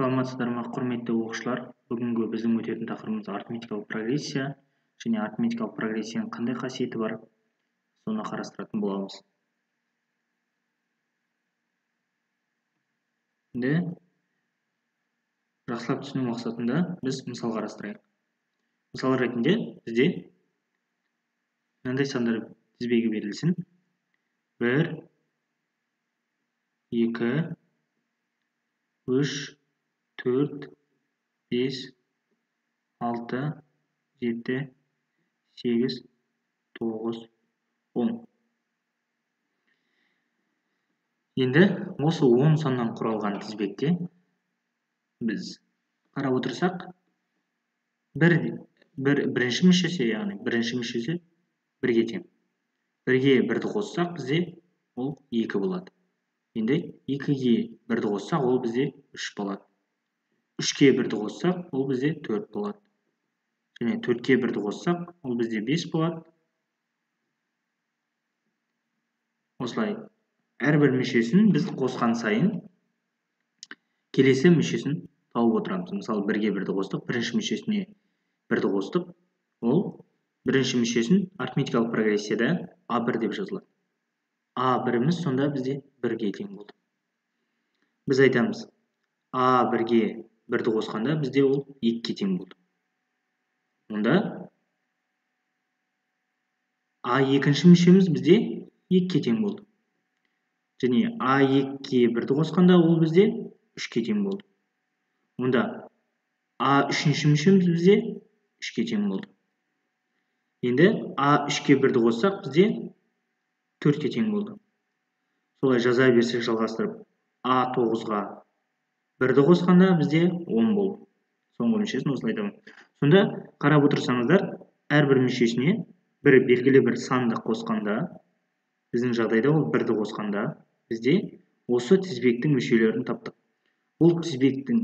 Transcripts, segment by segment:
Саламатсыздар ма, құрметті оқушылар. Бүгінгі біздің өтетін тақырыбымыз арифметикалық прогрессия және арифметикалық прогрессияның қандай қасиеті бар, соны қарастыратын боламыз. Енді жақсылап түсіну мақсатында біз мысал қарастырайық. Мысал ретінде бізде мынандай сандар тізбегі берілсін. 1, 2, 3, 4, 5, 6, 7, 8, 9, 10. Енді осы 10 саннан құралған тізбекте біз қарап отырсақ, бірінші мүшесі, яғни бірінші мүшесі бірге тең. Бірге бірді қоссақ, бізде ол 2 болады. Енді 2-ге бірді қоссақ, ол бізде 3 болады. 3-ке бірді қоссақ, ол бізде 4 болады. Және 4-ке бірді қоссақ, ол бізде 5 болады. Осылай әрбір мүшесін біз қосқан сайын келесі мүшесін тауып отырамыз. Мысалы, бірге бірді қостық, бірінші мүшесіне бірді қостық. Ол бірінші мүшесін арифметикалық прогрессияда А1 деп жазылады. А1-іміз сонда бізде бірге тең болды. Біз айтамыз, А1-ге бірді қосқанда бізде ол 2-ге тең болды. Онда А екінші мүшеміз бізде 2-ге тең болды. Және А2-ге бірді қосқанда ол бізде 3-ге тең болды. Онда А үшінші мүшеміз бізде 3-ге тең болды. Енді А3-ге бірді қоссақ, бізде 4-ге тең болды. Солай жаза берсек жалғастырып, А9-ға бірді қосқанда бізде 10 болды. Соңғы мүшесін осылай айтамын. Сонда қарап отырсаңыздар, әрбір мүшесіне бір белгілі бір санды қосқанда, біздің жағдайда ол бірді қосқанда, бізде осы тізбектің мүшелерін таптық. Бұл тізбектің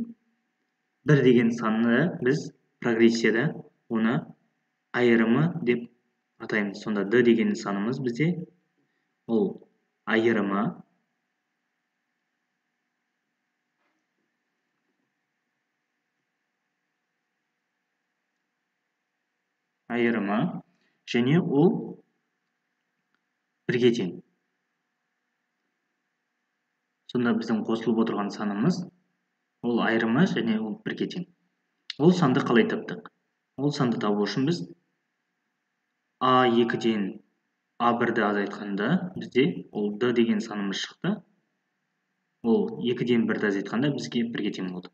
бір деген санны біз прогрессияда оны айырымы деп атаймыз. Сонда D деген санымыз бізде ол айырымы және ол бірге тең. Сонда біздің қосылып отырған санымыз ол айырымы және ол бірге тең. Ол санды қалай таптық? Ол санды табу үшін біз А2-ден А1-ді азайтқанда бізде ол D деген санымыз шықты. Ол 2-ден 1-ді азайтқанда бізге бірге тең болды.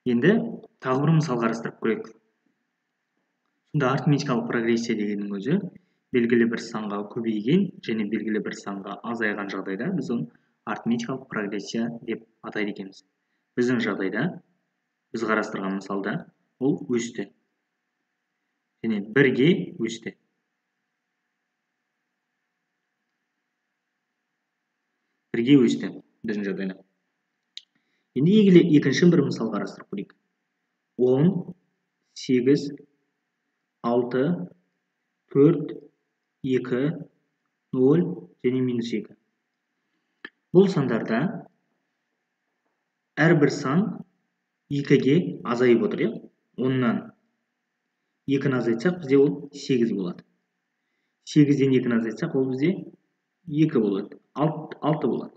Енді тағы бір мысал қарастырып көрейік. Сонда арифметикалық прогрессия дегеннің өзі белгілі бір санға көбейген және белгілі бір санға азайған жағдайда біз оны арифметикалық прогрессия деп атайды екенбіз. Біздің жағдайда, біз қарастырған мысалда ол өсті. Және бірге өсті. Бірге өсті біздің жағдайда. Енді екінші бір мысал қарастырып көрейік. 10, 8, 6, 4, 2, 0 және минус 2. Бұл сандарда әрбір сан 2-ге азайып отыр. 10-нан 2-ні азайтсақ, бізде ол 8 болады. 8-ден 2-ні азайтсақ, ол бізде 2 болады. 6 болады.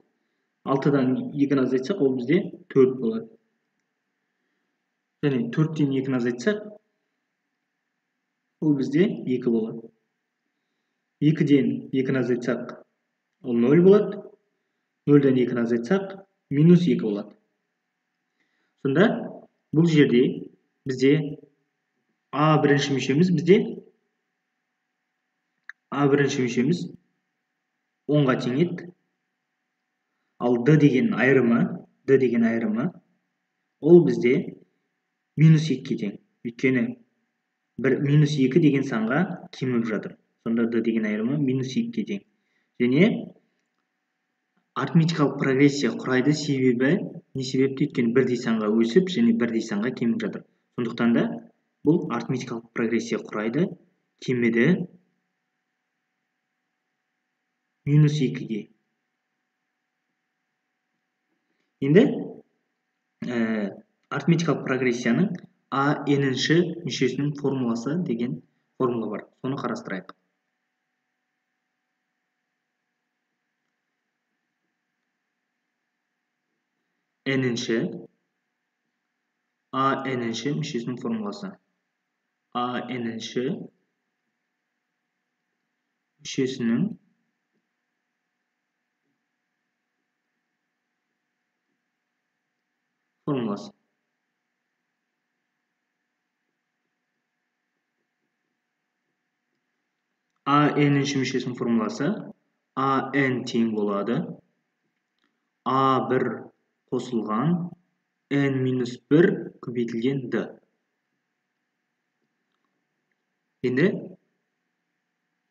6-дан 2-ні азайтсақ, ол бізде 4 болады. Және 4-тен 2-ні азайтсақ, ол бізде 2 болады. 2-ден 2-ні азайтсақ, ол 0 болады. 0-ден 2-ні азайтсақ, минус 2 болады. Сонда бұл жерде бізде А бірінші мүшеміз бізде А бірінші мүшеміз 10-ға тең еді. Ал D деген айырымы, ол бізде минус 2-ге тең. Өйткені минус 2 деген санға кеміп жатыр. Сонда D деген айырымы минус 2-ге тең. Және арифметикалық прогрессия құрайды, себебі не себепті? Өйткені бірдей санға өсіп және бірдей санға кеміп жатыр. Сондықтан да бұл арифметикалық прогрессия құрайды, кеміді минус 2-ге. Енді Арифметикалық прогрессияның а n-ші мүшесінің формуласы деген формула бар. Соны қарастырайық. N-ші а n-ші мүшесінің формуласы. А n-ші мүшесінің формуласы. А n-ші мүшесінің формуласы а n тең болады а1 қосылған n минус 1 көбейтілген d. Енді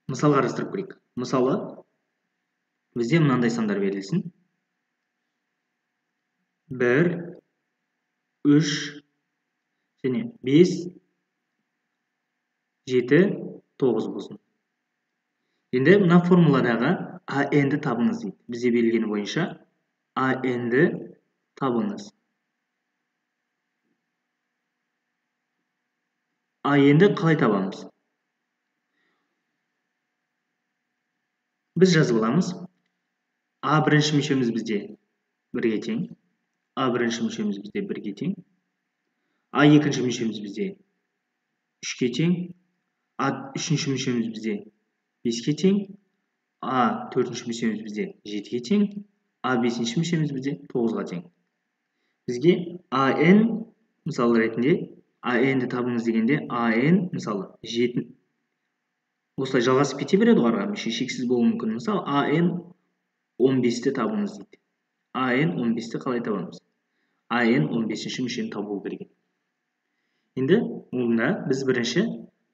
мысал қарастырып көрейік. Мысалы, бізде мынандай сандар берілсін. 1, 3 және 5, 7, 9 болсын. Енді мына формуладағы АН-ді табыңыз дейді. Бізде берілгені бойынша АН-ді табыңыз. АН-ді қалай табамыз? Біз жазып аламыз. А бірінші мүшеміз бізде 1-ге тең. А бірінші мүшеміз бізде 1-ге тең. А екінші мүшеміз бізде 3-ге тең. А үшінші мүшеміз бізде 5-ге тең. А төртінші мүшеміз бізде 7-ге тең. А бесінші мүшеміз бізде 9-ға тең. Бізге АН мысал ретінде АН-ді табыңыз дегенде АН мысалы 7 осылай жалғасып кете береді ғой, арға мүше шексіз болуы мүмкін. Мысалы АН 15-ті табыңыз дейді. АН 15-ті қалай табамыз? АН 15-ші мүшені табу керек. Енді онда біз бірінші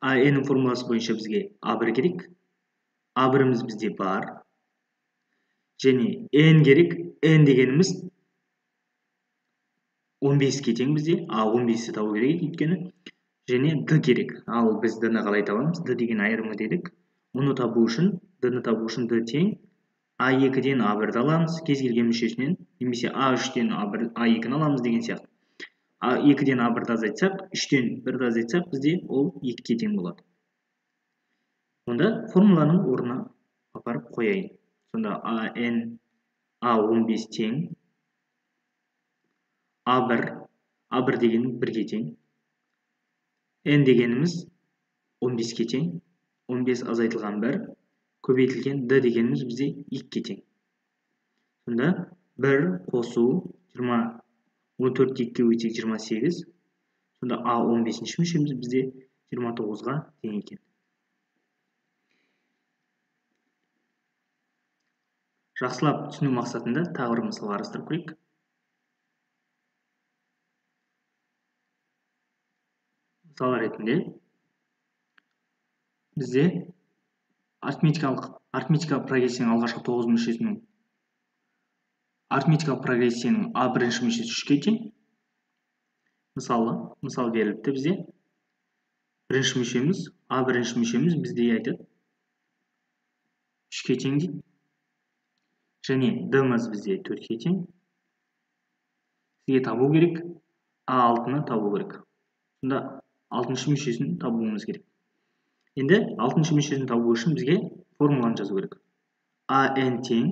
АН-ның формуласы бойынша бізге А1 керек. А1-іміз бізде бар. Және N керек. N дегеніміз 15-ке тең бізде. А 15-ті табу керек өйткені. Және D керек. Ал біз D-ні қалай табамыз? D деген айырымы дедік. Оны табу үшін, D-ні табу үшін D тең А2-ден А1-ді аламыз, кез келген мүшесінен, немесе А3-тен А2-ні аламыз деген сияқты. А2-ден А1-ді азайтсақ, 3-тен 1-ді азайтсақ, бізде ол 2-ге тең болады. Онда формуланың орнына апарып қояйын. Сонда АН А15 тең А1, А1 дегеніміз 1-ге тең. N дегеніміз 15-ге тең. 15 азайтылған 1 көбейтілген D дегеніміз бізде 2-ге тең. Сонда 1 қосу 20, 14 2-ге өтсек 28. Сонда А 15-ші мүшеміз бізде 29-ға тең екен. Жақсылап түсіну мақсатында тағы бір мысал қарастырып көрейік. Мысал ретінде бізде арифметикалық прогрессияның алғашқы 9 мүшесінің арифметикалық прогрессияның А бірінші мүшесі 3-ке тең. Мысал беріліпті бізде. Бірінші мүшеміз, А бірінші мүшеміз бізде айтады 3-ке тең дейді. Және D-мыз бізде 4-ке тең. Бізге табу керек, А6-ны табу керек. Сонда 6-шы мүшесін табуымыз керек. Енді 6-шы мүшесін табу үшін бізге формуланы жазу керек. АН тең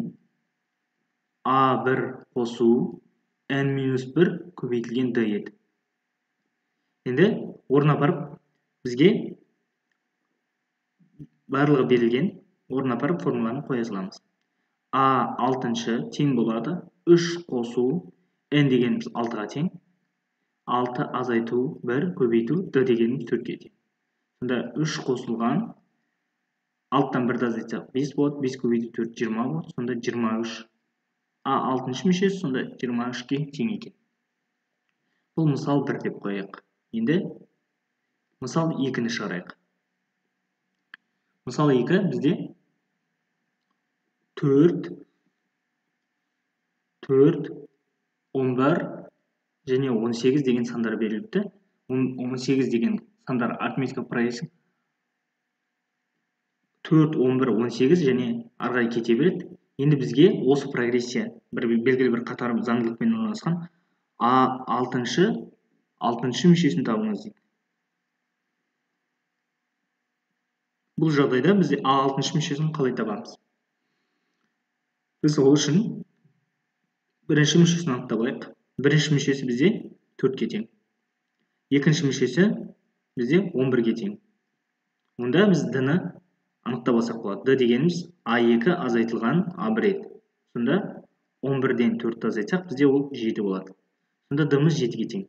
А1 қосу N минус 1 көбейтілген D еді. Енді орнына апарып бізге барлығы берілген, орнына апарып формуланы қоя саламыз. А 6-шы тең болады 3 қосу N дегеніміз 6-ға тең. 6 азайту 1 көбейту D дегеніміз 4-ке тең. Сонда 3 қосылған 6-тан 1-ді азайтсақ 5 болады, 5 көбейту 4 20 болады, сонда 23. А 6-шы мүшесі сонда 23-ке тең екен. Бұл мысал 1 деп қояйық. Енді мысал 2-ні шығарайық. Мысал 2 бізде 4, 4, 11 және 18 деген сандар беріліпті. 18 деген сандар арифметикалық прогрессия 4, 11, 18 және ары қарай кете береді. Енді бізге осы прогрессия бір белгілі бір қатар заңдылықпен орналасқан А 6-шы алтыншы мүшесін табыңыз дейді. Бұл жағдайда біз А алтыншы мүшесін қалай табамыз? Біз ол үшін бірінші мүшесін анықтап алайық. Бірінші мүшесі бізде 4-ке тең. Екінші мүшесі бізде 11-ге тең. Онда біз D-ні анықтап алсақ болады. D дегеніміз А2 азайтылған А1 еді. Сонда 11-ден 4-ті азайтсақ, бізде ол 7 болады. Сонда D-міз 7-ге тең.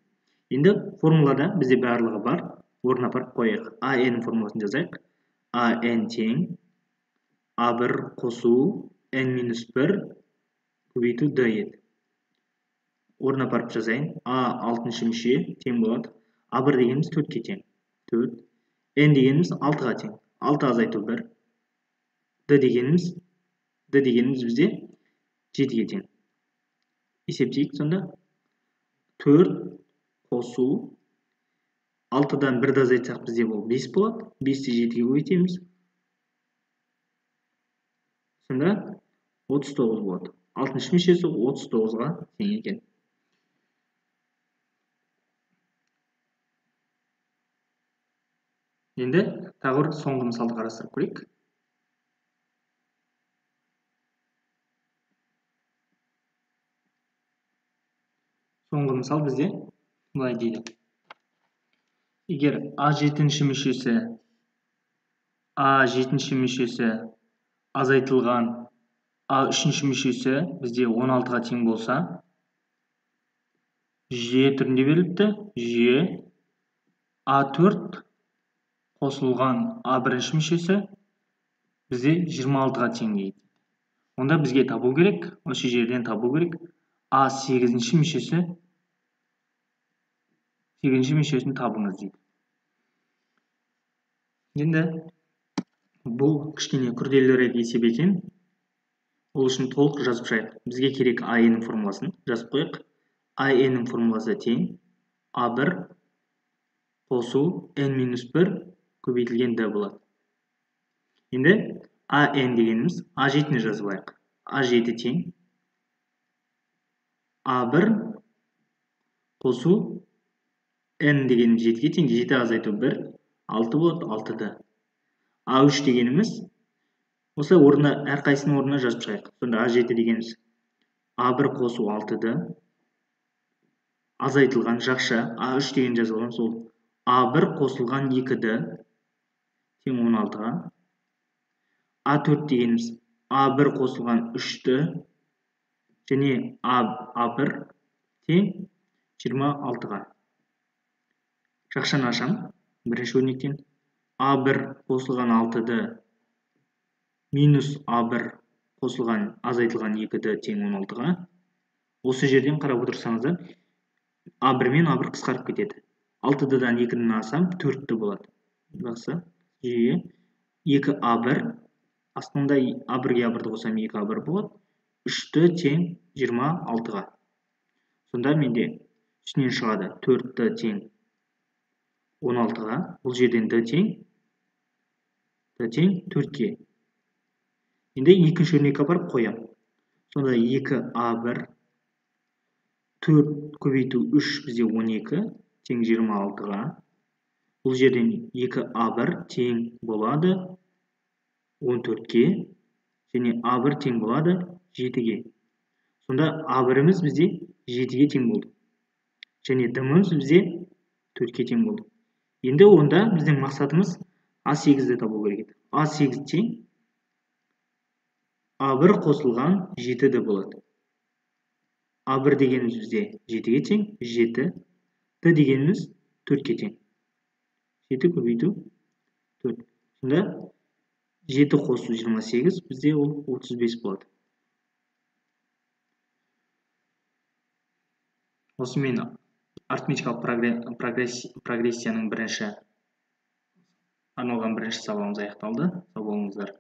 Енді формулада бізде барлығы бар. Орнына апарып қояйық. АН формуласын жазайық. АН тең А1 қосу N-1 көбейту D еді. Орнына апарып жазайын. А алтыншы мүше тең болады. А1 дегеніміз 4-ке тең. 4. N дегеніміз 6-ға тең. 6 азайту 1. D дегеніміз бізде 7-ге тең. Есептейік сонда. 4 қосу 6-дан 1-ді азайтсақ бізде бұл 5 болады. 5-ті 7-ге көбейтеміз. Сонда 39 болады. Алтыншы мүшесі 39-ға тең екен. Енді тағы бір соңғы мысалды қарастырып көрейік. Соңғы мысал бізде былай дейді. Егер А7 мүшесі азайтылған А3 мүшесі бізде 16-ға тең болса, жүйе түрінде беріліпті. Жүйе А4 қосылған А1 мүшесі бізде 26-ға тең дейді. Онда бізге табу керек, осы жерден табу керек А8 мүшесі, 8 мүшесін табыңыз дейді. Енді бұл кішкене күрделірек есеп екен. Ол үшін толық жазып шығайық. Бізге керек АН формуласын жазып қояйық. АН формуласы тең А1 қосу N-1 көбейтілген D болады. Енді АН дегеніміз А7-ні жазып алайық. А7 тең А1 қосу N дегеніміз 7-ге тең, 7 азайту 1, 6 болады, 6D. А3 дегеніміз осылай орнына, әрқайсының орнына жазып шығайық. Сонда А7 дегеніміз А1 қосу 6D азайтылған жақша А3 деген жазып аламыз, ол А1 қосылған 2D тең 16-ға. А4 дегеніміз А1 қосылған 3D және А1 тең 26-ға. Жақшаны ашам бірінші өрнектен. А1 қосылған 6D минус А1 қосылған азайтылған 2D тең 16-ға. Осы жерден қарап отырсаңыздар, А1 мен А1 қысқарып кетеді. 6D-дан 2-ні алсам 4D болады. Жақсы. Жүйе 2А1 астында А1-ге А1-ді қосам 2А1 болады. 3D тең 26-ға. Сонда менде үстінен шығады 4D тең 16-ға. Бұл жерден D тең 4-ке. Енді екінші өрнекке апарып қоям. Сонда 2А1 4 көбейту 3 бізде 12 тең 26-ға. Бұл жерден 2А1 тең болады 14-ке және А1 тең болады 7-ге. Сонда А1-іміз бізде 7-ге тең болды. Және D-міз бізде 4-ке тең болды. Енді онда біздің мақсатымыз А8-ді табу керек еді. А8 тең А1 қосылған 7D болады. А1 дегеніміз бізде 7-ге тең, 7. D дегеніміз 4-ке тең. 7 көбейту 4. Сонда 7 қосу 28 бізде ол 35 болады. Осымен арифметикалық прогрессияның бірінші арналған бірінші сабағымыз аяқталды. Сау болыңыздар.